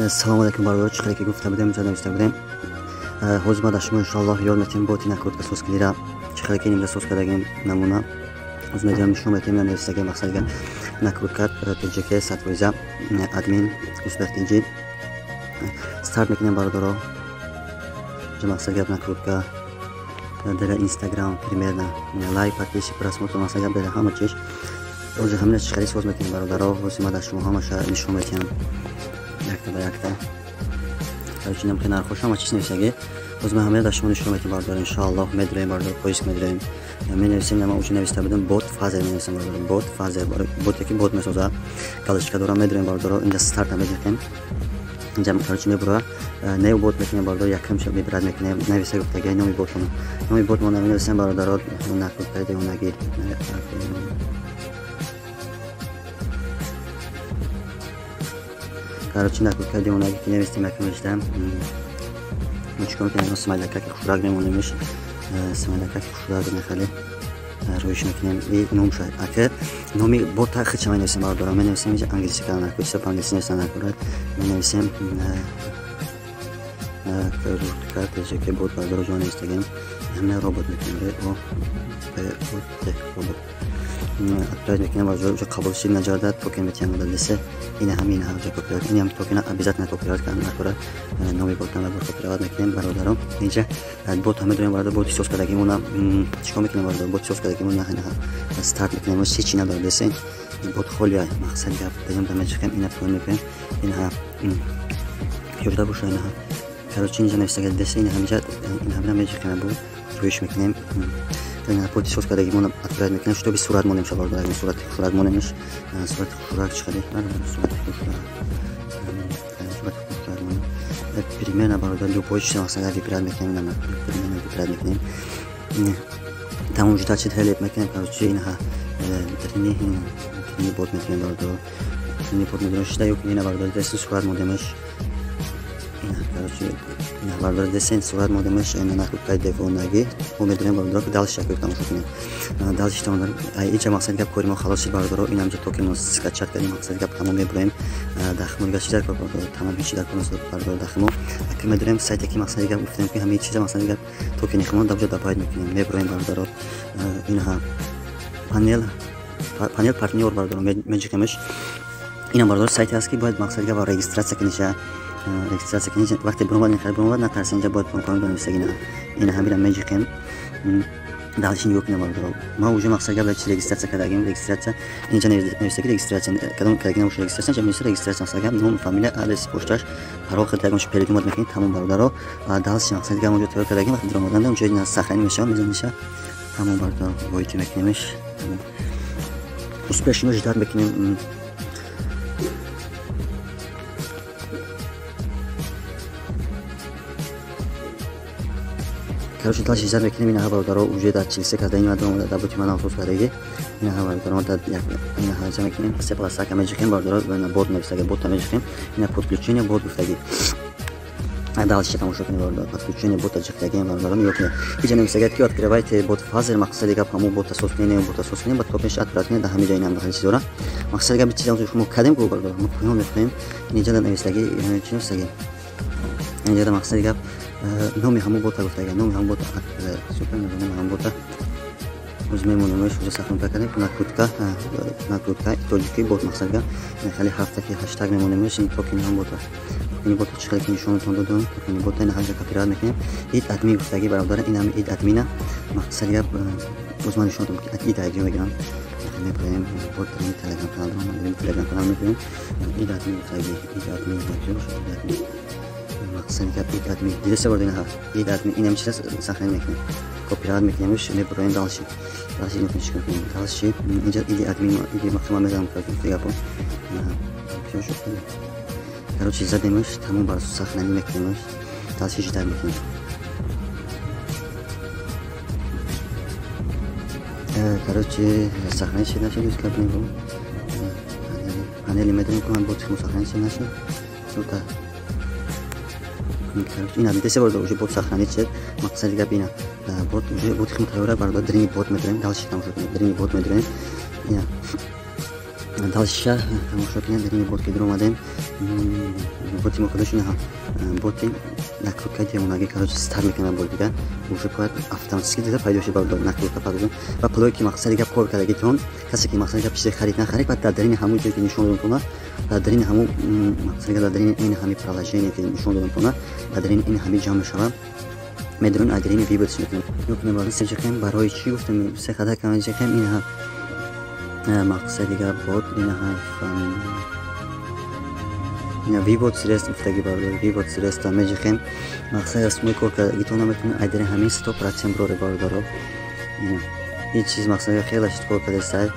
Салому алейкум бародаро, чӣ хеле ки гуфта будем, ҷо нависта будем. Ҳозир ма дар шумо иншоаллоҳ ёд метиҳем боти накрутка соз кунира. Чӣ хеле ки нимда соз кардагем намуна. Ҳозир медиҳам нишон метиҳем, я навистагем мақсадига накрутка ТЖК 100% админ успех ТЖ. Старт мекунем бародаро. Ҷо мақсад гап накрутка для Инстаграм примерно лайк, подписи, просмотр, мақсад гап для ҳама чиз. Ҳозир ҳамина чӣ хеле соз мекунем бародаро. Ҳозир ма дар шумо ҳамаша нишон метиҳам. Якта ба якта. Короче, нам хеле нархош ҳама чиз нависаги. Ҳозир ма ҳамина дар шумо нишон метиҳем бародаро. Иншоаллоҳ медроем бародаро, поиск медроем. Менависем, ма уже нависта будем бот фазер менависем бародаро. Бот фазер, боте ки бот месозад. Галочка дорам, медроем бародаро. Инҷа старт мезанем. Инҷа короче мебура. Нев бот мекунем бародаро, якам шаб вибрат мекунем. Нависа гуфтаги номи ботмон. Номи ботмон менависем бародаро, накрутка девонаги. Короче, накрутка девонаги ки навистем якам ждам. Мо чикор мекунем? Смайлака ки хушрак мемонемш. Смайлака ки хушрак нахали. Рӯиш мекунем и номша. Ака номи бота хича менависем бародаро. Менависем инҷа англиси калон накрутка, по-англиси нависан накрутка. Менависем накрутка ТЖК бот бародаро, ҷо навистагем. Ҳамина робот мекунем. Р О Б О Т робот. Отправить мекунем бародаро, ҷо қабул шид наҷарда токен метиҳам дадесе. Ина ҳамин ҳа ҷо копировать. Ин ҳам токена обязательно копировать кардан накора. Номи ботам бор копировать мекунем бародаро. Инҷа бот ҳама дорем бародаро, бот соз кардагимона чикор мекунем бародаро? Бот соз кардагимона старт мекунем. Ҳеч чи надорад десе. Бот холия мақсад гап дадем да мечикем, ина поин мекунем. Ин ҳа ёжда боша ина ҳа. Короче, инҷа навистага десе, ина ҳаминҷа ин ҳамина мечикем бо рӯиш мекунем. Ина бот соз кардагимона отправить мекунем, чтобы сурат монем ша бародаро, сурати хушрак монемш. Сурати хушрак чӣ хеле? Сурати хушрак. Сурати хушрак монем. Примерно бародар любой чиз мақсад вибрат мекунем, ина примерно вибрат мекунем. Тамом жуда чид хеле мекунем. Короче, ина дрини бот мекунем бародаро. Дрини бот мекунем. Шида ёк ина бародаро десе сурат модемш. Ина короче ина бародаро десе сурат модемш, ина накрутка девонаги. Мо медонем бародаро ки дальше якои тамошо кунем. Дальше тамошо. Инҷа мақсад гап кори мо халос шид бародаро. Ин ҳамҷа токен мо скачать кардем, мақсад гап тамом мебурем. Дахмо дигар чиз дар кор бародаро, тамом ҳеч чиз дар кор нест бародаро дахмо. Аки медонем сайте ки мақсад гап гуфтем ки ҳамаи чиза мақсад гап токени хмо дар ҷо добавить мекунем. Мебурем бародаро. Инҳа панел партнёр бародаро меҷиқемш. Ина бародаро сайте аст ки бояд мақсад гап регистрация кунӣ, регистрация кунӣ. Вақте буромад, ин буромад, натарсен, инҷа бояд пунктҳо нависагӣ. Ина ҳамира меҷиқем. Дальше нигоҳ кунем бародаро. Ма уже мақсад гап чи регистрация кардагим, регистрация инҷа навистаги регистрация кадом кардагим набошад регистрация, инҷа нависта регистрация мақсад гап ном, фамилия, адрес, пошташ, парол хел ягон чи передумать мекунед, тамом бародаро. Дальше мақсад гап онҷо тайёр кардагим, вақте даромаданда онҷо ина сохранӣ мешавад, мезаниша. Тамом бародаро, войти мекунемш. Успешно ждать мекунем. Короче, дальше ждать мекунем. Ина бародаро уже дар 43 карда ин мадом дар боти ман афсӯс кардаги. Ина бародаро дар як ина ҳаҷа мекунем. Се пласака меҷиқем бародаро, ина бот навистаги, бот меҷиқем. Ина подключение бот гуфтаги. Дальше тамошо кунем бародаро. Подключение бота ҷиқтаги бародаро нигоҳ кунед. Инҷа навистаги ки открывайте бот фазер, мақсади гап ҳамон бота соз кунед, бота соз кунед, баъд токенш отправить кунед. Дар ҳамин ҷо ина ҳам чиз дора. Мақсади гап чиза шумо кардем ку бародаро. Мо поён мекунем. Инҷа навистаги чӣ навистаги? Инҷа мақсади гап номи ҳамон бота гуфтага, номи ҳамон бота, супер, номи ҳамон бота. Оз мемонемш, уже сохранка кардем. Накрутка, накрутка тоҷикӣ бот мақсад гап. Хеле ҳафта ки ҳаштаг мемонемш, ин токени ҳамон бота. Токени бота чӣ хеле ки нишонатон додам, токени бота ина ҳаҷа копировать мекунем. Ид админ гуфтаги бародаро, ин ҳами ид админа мақсад гап боз ман нишон додам ки ид айдио мегирам. Мебарем бот ин телеграм канал дорам, телеграм канал мебарем. Ид админ гуфтаги, ид админ ид админ мақсад гап ид админ дидасе бародаро, ина ид админ ин ҳам чиз сохранӣ мекунем, копировать мекунемш, мебароем дальше. Дальше ин чикор кунем? Дальше инҷа иди админ иди мақсад ман мезанам гапо. Всё шуд. Короче, задемш, тамом бар сохранӣ мекунемш, дальше ждать мекунем. Короче, сохранӣ шид нашид, юз кап небо. Панели медонем ки ман бот сохранӣ шид нашид. Сута. Короче, ина десе бародаро уже бот сохранӣ шид. Мақсади гап ина бот уже бот хим тайёра бародаро, дрини бот медорем, дальше тамошо кунем. Дрини бот медорем. Ина Дальше тамошо кунед, дар ин бот ки дуромадем, боти мо худаш ина боти накрутка девонагӣ, короче, стар мекунад. Бор дига уже бояд автоматически дида пайдо шуд, бародар, накрутка падозон ва пулое ки, мақсади гап, кор кардагитон. Касе ки, мақсади гап, чизе харид нахарид, баъд дар дарини ҳамун ҷое ки нишон додамтона, дар дарини ҳамун, мақсади гап, дар дарини ин ҳами приложение ки нишон додамтона, дар дарини ин ҳами ҷамъ мешавад. Медонем, аз дарини вывод мекунем. Ёкунем, барои се ҷиқем. Барои чӣ гуфтем се хада кам ҷиқем? Ин мақсади гап, бот ина ина вывод средств гуфтаги, бародар, вывод средства меҷиқем. Мақсад аст, мо кор кардагитон наметонем айдари ҳамин 100% броре, бародаро. Ин чиз, мақсад, хеле шид кор кардасай.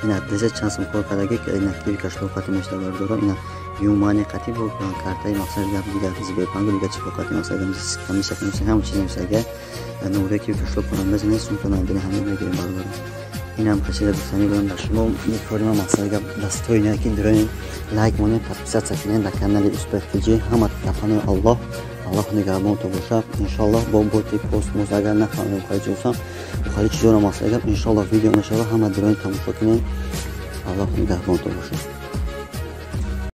Ина диза чанд сум кор кардаги, ина Киви кошелёк қати мешта, бародаро, ина ЮMoney қати бо картаи, мақсад гап, дигар Сбербанку, дигар чизҳо қати, мақсад, комиссия, ҳама чиз мешага. Номерои Киви кошелёк кунам мезанед, сумтон айдари ҳамин мегирем, бародаро. Инам хачида гуфтанӣ будам дар шумо. Мекорима, мақсади гап, дастои не ки дурои лайк монед, подписаться кунед дар канали Успех ТЖ. Ҳама дафанои Аллоҳ, Аллоҳ нигаҳбонто бошад. Иншоаллоҳ, бо боти постмоз агар нафаҳмем, хали чизосам, хали чизоро, мақсади гап, иншоаллоҳ, видео мешава. Ҳама дурои тамошо кунед. Аллоҳ нигаҳбонто бошад.